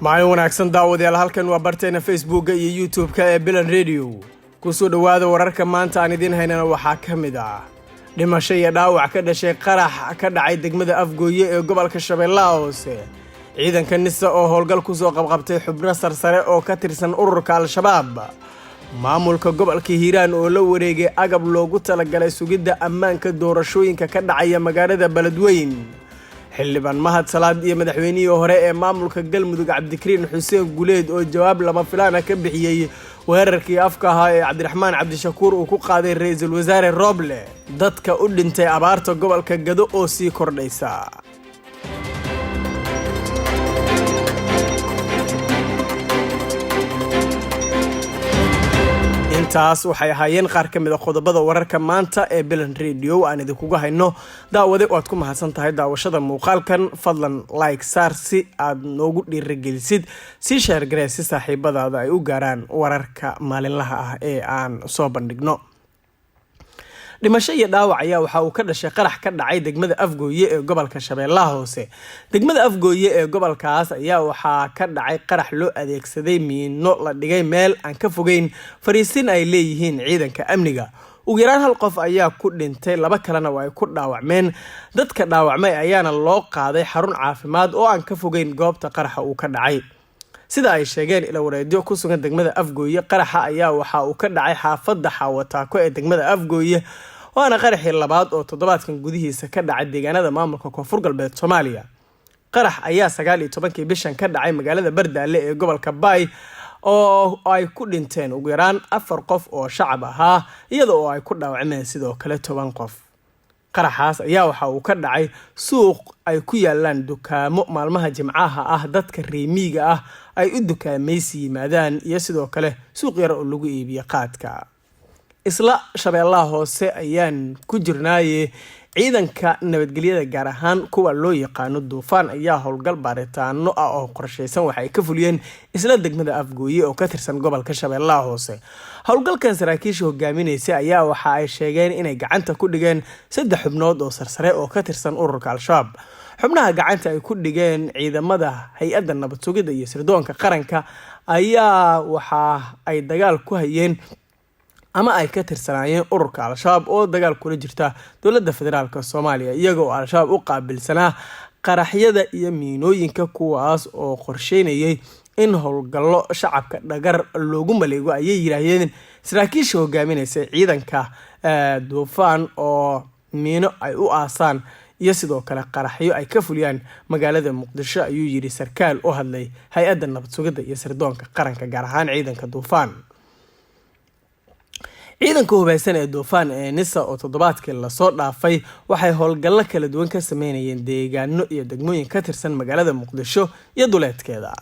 Maalin wanaagsan daawadayaal, halkan waa barteena Facebookga iyo YouTube-ka ee Bilan Radio. Kusoo dhowaada wararka maanta aan idiin haynana. Waxaa ka mid ah dhimasho iyo dhaawac ka dhashay qarax ka dhacay degmada Afgooye ee gobolka Shabeellaha Hoose, ciidanka NISA oo howlgal kusoo qabqabtay xubno sarsare oo ka tirsan ururka Al-Shabaab, maamulka gobolka Hiiraan oo la wareegay agab loogu talagalay sugidda ammaanka doorashooyinka ka dhacaya magaalada Beledweyn, xildhibaan Mahad Salaad iyo madaxweynihii hore ee maamulka Galmudug Cabdikariin Xuseen Guleed oo jawaab lama filaan ah ka bixiyey weerarkii afka ahaa ee Cabdiraxmaan Cabdishakuur uu ku qaaday ra-iisul wasaare Rooble, dadka u dhintay abaarta gobolka Gado oo sii kordhaysa. Intaas waxay ahaayeen qaar ka mid a qodobada wararka maanta ee Bilan Radio aan idinkuga hayno. Daawade, waad ku mahadsan tahay daawashada muuqaalkan. Fadlan like saar si aad noogu dhiiragelisid, si sheergaree si saaxiibadaada ay u gaaraan wararka maalinlaha ah ee aan soo bandhigno. Dhimasho iyo dhaawac ayaa waxa uu ka dhashay qarax ka dhacay degmada Afgooye ee gobolka Shabeellaha Hoose. Degmada Afgooye ee gobolkaas ayaa waxaa ka dhacay qarax loo adeegsaday miino la dhigay meel aan ka fogeyn fariisin ay leeyihiin ciidanka amniga. Ugu yaraan hal qof ayaa ku dhintay, laba kalena waa ay ku dhaawacmeen. Dadka dhaawacmay ayaana loo qaaday xarun caafimaad oo aan ka fogeyn goobta qaraxa uu ka dhacay, sida ay sheegeen ilawareedyo ku sugan degmada Afgooye. Qaraxa ayaa waxa uu ka dhacay xaafadda Xaawataako ee degmada Afgooye, waana qaraxii labaad oo toddobaadkan gudihiisa ka dhacay deegaanada maamulka Koonfur Galbeed Soomaaliya. Qarax ayaa 19-kii bishan ka dhacay magaalada Bardaale ee gobolka Baay oo ay ku dhinteen ugu yaraan 4 qof oo shacab ahaa, iyada oo ay ku dhaawacmeen sidoo kale 10 qof. Qaraxaas ayaa waxa uu ka dhacay suuq ay ku yaalaan dukaamo maalmaha jimcaha ah dadka reemiiga ah ay u dukaamaysi yimaadaan, iyo sidoo kale suuq yar oo lagu iibiyo qaadka. Isla Shabeellaha Hoose ayaan ku jirnaaye, ciidanka nabadgelyada, gaar ahaan kuwa loo yaqaano Duufaan, ayaa howlgal baaritaano ah oo qorsheysan waxa ay ka fuliyeen isla degmada Afgooye oo ka tirsan gobolka Shabeellaha Hoose. Howlgalkan saraakiisha hogaaminaysa ayaa waxa ay sheegeen inay gacanta ku dhigeen 3 xubnood oo sarsare oo ka tirsan ururka Al-Shabaab. Xubnaha gacanta ay ku dhigeen ciidamada hay-adda nabad sugidda iyo sirdoonka qaranka ayaa waxa ay dagaal ku hayeen ama ay ka tirsanaayeen ururka Al-Shabaab oo dagaal kula jirta dowladda federaalk Soomaaliya, iyaga oo Al-Shabaab u qaabilsanaa qaraxyada iyo miinooyinka, kuwaas oo qorsheynayay in howlgallo shacabka dhagar loogu maleego, ayay yidhaahdeen saraakiisha hogaaminaysa ciidanka Duufaan, oo miino ay u aasaan iyo sidoo kale qaraxyo ay ka fuliyaan magaalada Muqdisho, ayuu yidhi sarkaal u hadlay hay-adda nabad sugidda iyo sirdoonka qaranka, gaar ahaan ciidanka Duufaan. Ciidanka hubeysan ee Duufaan ee NISA oo toddobaadkii lasoo dhaafay waxay howlgallo kala duwan ka sameynayeen deegaano iyo degmooyin ka tirsan magaalada Muqdisho iyo duleedkeeda.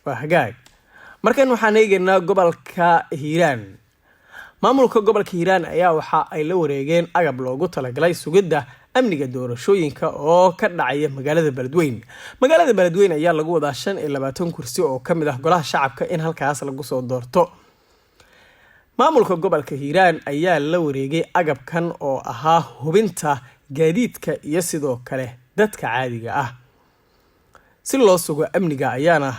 Waa hagaag, markan waxaan eegeynaa gobolka Hiiraan. Maamulka gobolka Hiiraan ayaa waxa ay la wareegeen agab loogu talagalay sugidda amniga doorashooyinka oo ka dhacaya magaalada Beledweyn. Magaalada Beledweyn ayaa lagu wadaa 25 kursi oo kamid ah golaha shacabka in halkaas lagu soo doorto. Maamulka gobolka Hiiraan ayaa la wareegay agabkan oo ahaa hubinta gaadiidka iyo sidoo kale dadka caadiga ah si loo sugo amniga, ayaana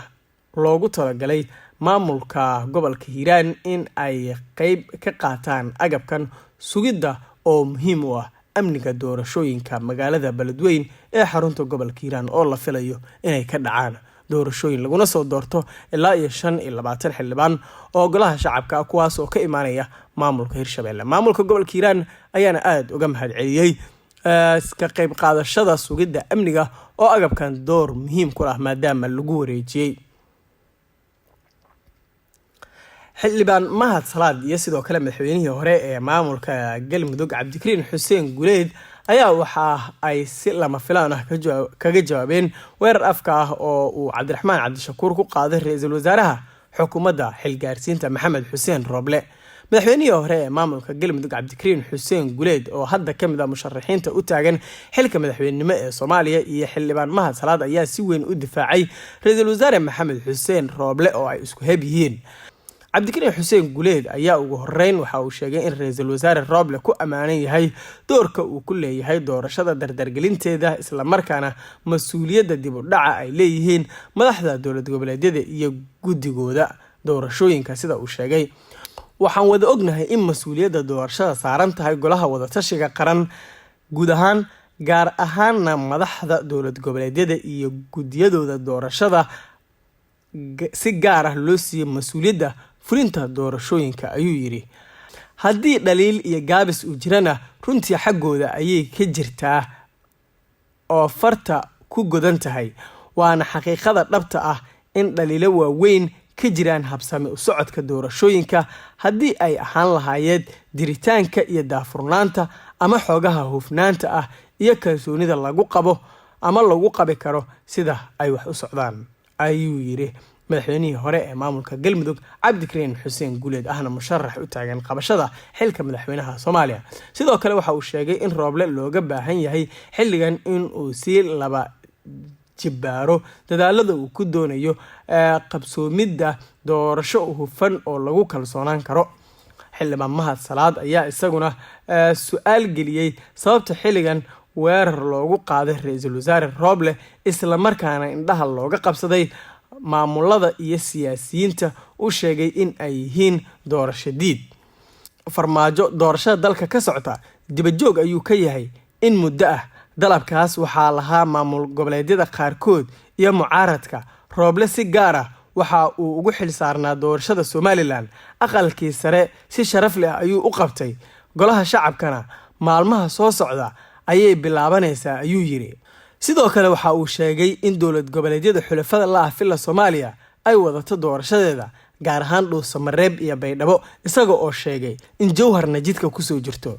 loogu talagalay maamulka gobolka Hiiraan in ay qeyb ka qaataan agabkan sugidda oo muhiim u ah amniga doorashooyinka magaalada Beledweyn ee xarunta gobolka Hiiraan, oo la filayo inay ka dhacaan doorashooyin laguna soo doorto ilaa iyo 25 xildhibaan oo golaha shacabka, kuwaas oo ka imaanaya maamulka Hirshabelle. Maamulka gobolka Hiiraan ayaana aada uga mahad celiyey ka qeyb qaadashada sugidda amniga oo agabkan door muhiim ku ah maadaama lagu wareejiyey. Xildhibaan Mahad Salaad iyo sidoo kale madaxweynihii hore ee maamulka Galmudug Cabdikariin Xuseen Guleed ayaa waxa ay si lama filaan ah kaga jawaabeen weerar afka ah oo uu Cabdiraxmaan Cabdishakuur ku qaaday ra-iisul wasaaraha xukuumadda xilgaarsiinta Maxamed Xuseen Rooble. Madaxweynihii hore ee maamulka Galmudug Cabdikariin Xuseen Guleed, oo hadda kamid ah musharaxiinta u taagan xilka madaxweynenimo ee Soomaaliya, iyo xildhibaan Mahad Salaad ayaa si weyn u difaacay ra-iisul wasaare Maxamed Xuseen Rooble oo ay isku heb yihiin. Cabdikariin Xuseen Guleed ayaa ugu horeyn waxa uu sheegay in ra-iisul wasaare Rooble ku ammaanan yahay doorka uu ku leeyahay doorashada dardargelinteeda, islamarkaana mas-uuliyadda dib u dhaca ay leeyihiin madaxda dowlad goboleedyada iyo guddigooda doorashooyinka. Sida uu sheegay, waxaan wada ognahay in mas-uuliyadda doorashada saaran tahay Golaha Wadatashiga Qaran guud ahaan, gaar ahaana madaxda dowlad goboleedyada iyo guddiyadooda doorashada si gaar ah loo siiyey mas-uuliyadda fulinta doorashooyinka, ayuu yidhi. Haddii dhaliil iyo gaabis uu jirana, runtii xaggooda ayay ka jirtaa oo farta ku godan tahay, waana xaqiiqada dhabta ah in dhaliilo waaweyn ka jiraan habsami u socodka doorashooyinka, haddii ay ahaan lahaayeen jiritaanka iyo daahfurnaanta ama xoogaha hufnaanta ah iyo kalsoonida lagu qabo ama lagu qabi karo sida ay wax u socdaan, ayuu yidhi madaxweynihii hore ee maamulka Galmudug, Cabdikariin Xuseen Guuleed, ahna musharax u taagan qabashada xilka madaxweynaha Soomaaliya. Sidoo kale waxa uu sheegay in Rooble looga baahan yahay xilligan in uu sii laba jibaaro dadaalada uu ku doonayo qabsoomidda doorasho hufan oo lagu kalsoonaan karo. Xildhibaan Mahad Salaad ayaa isaguna su-aal geliyey sababta xilligan weerar loogu qaaday ra-iisul wasaare Rooble, islamarkaana indhaha looga qabsaday maamulada iyo siyaasiyiinta u sheegay in ay yihiin doorasho diid. Farmaajo doorashada dalka ka socota dibajoog ayuu ka yahay in muddo ah. Dalabkaas waxaa lahaa maamul goboleedyada qaarkood iyo mucaaradka. Rooble si gaar ah waxa uu ugu xil saarnaa doorashada Somaliland. Aqalkii Sare si sharaf leh ayuu u qabtay, Golaha Shacabkana maalmaha soo socda ayay bilaabanaysaa, ayuu yidhi. Sidoo kale waxa uu sheegay in dowlad goboleedyada xulafada la ah Villa Soomaaliya ay wadato doorashadeeda, gaar ahaan Dhuusamareeb iyo Baydhabo, isaga oo sheegay in Jowharna jidka kusoo jirto.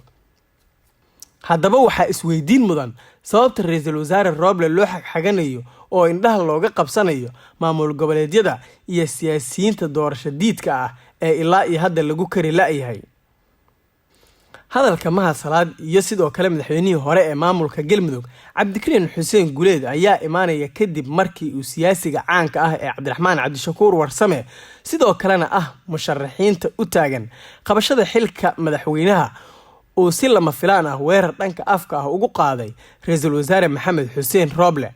Haddaba waxaa isweydiin mudan sababta ra-iisul wasaare Rooble loo xagxaganayo oo indhaha looga qabsanayo maamul goboleedyada iyo siyaasiyiinta doorasho diidka ah ee ilaa iyo hadda lagu kari la-yahay. Hadalka Mahad Salaad iyo sidoo kale madaxweynihii hore ee maamulka Galmudug, Cabdikariin Xuseen Guleed, ayaa imaanaya kadib markii uu siyaasiga caanka ah ee Cabdiraxmaan Cabdishakuur Warsame, sidoo kalena ah musharaxiinta u taagan qabashada xilka madaxweynaha, uu si lama filaan ah weerar dhanka afka ah ugu qaaday ra-iisul wasaare Maxamed Xuseen Rooble.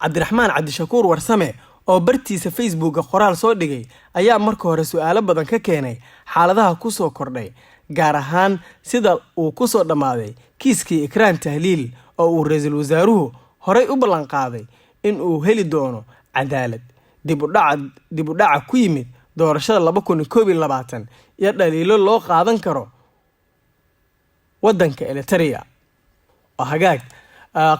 Cabdiraxmaan Cabdishakuur Warsame oo bartiisa Facebooka qoraal soo dhigay ayaa marka hore su-aalo badan ka keenay xaaladaha kusoo kordhay, gaar ahaan sida uu kusoo dhammaaday kiiskii Ikraan Tahliil oo uu ra-iisul wasaaruhu horey u ballanqaaday in uu heli doono cadaalad, dib u dhaca ku yimid doorashada 2021 iyo dhaliilo loo qaadan karo waddanka Eliteria. Oo hagaag,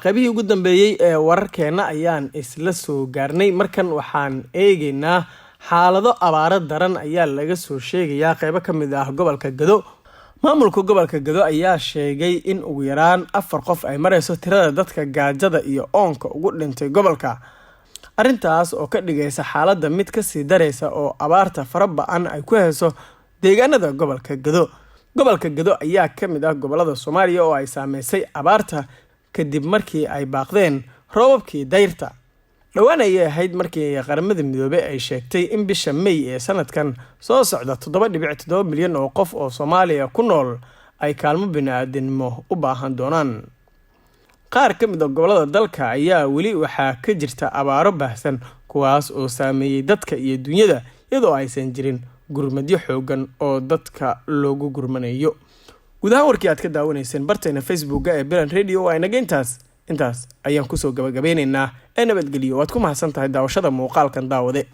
qaybihii ugu dambeeyey ee wararkeena ayaan isla soo gaarnay. Markan waxaan eegeynaa xaalado abaaro daran ayaa laga soo sheegayaa qeybo ka mid ah gobolka Gado. Maamulka gobolka Gado ayaa sheegay in ugu yaraan afar qof ay mareyso tirada dadka gaajada iyo oonka ugu dhintay gobolka, arrintaas oo ka dhigaysa xaaladda mid kasii dareysa oo abaarta fara ba-an ay ku heyso deegaanada gobolka Gado. Gobolka Gado ayaa ka mid ah gobolada Soomaaliya oo ay saameysay abaarta kadib markii ay baaqdeen roobabkii dayrta. Dhowaan ayay ahayd markii Qaramada Midoobey ay sheegtay in bisha May ee sanadkan soo socda 7.7 milyan oo qof oo Soomaaliya ku nool ay kaalmo bini-aadinimo u baahan doonaan. Qaar ka mid a gobolada dalka ayaa weli waxaa ka jirta abaaro baahsan, kuwaas oo saameeyey dadka iyo dunyada, iyadoo aysan jirin gurmadyo xoogan oo dadka loogu gurmanayo. Guud ahaan warkii aad ka daawanayseen barteena Facebooka ee Bilan Radio waa inaga intaas. Intaas ayaan kusoo gabagabeyneynaa ee nabadgeliyo. Waad ku mahadsan tahay daawashada muuqaalkan, daawade.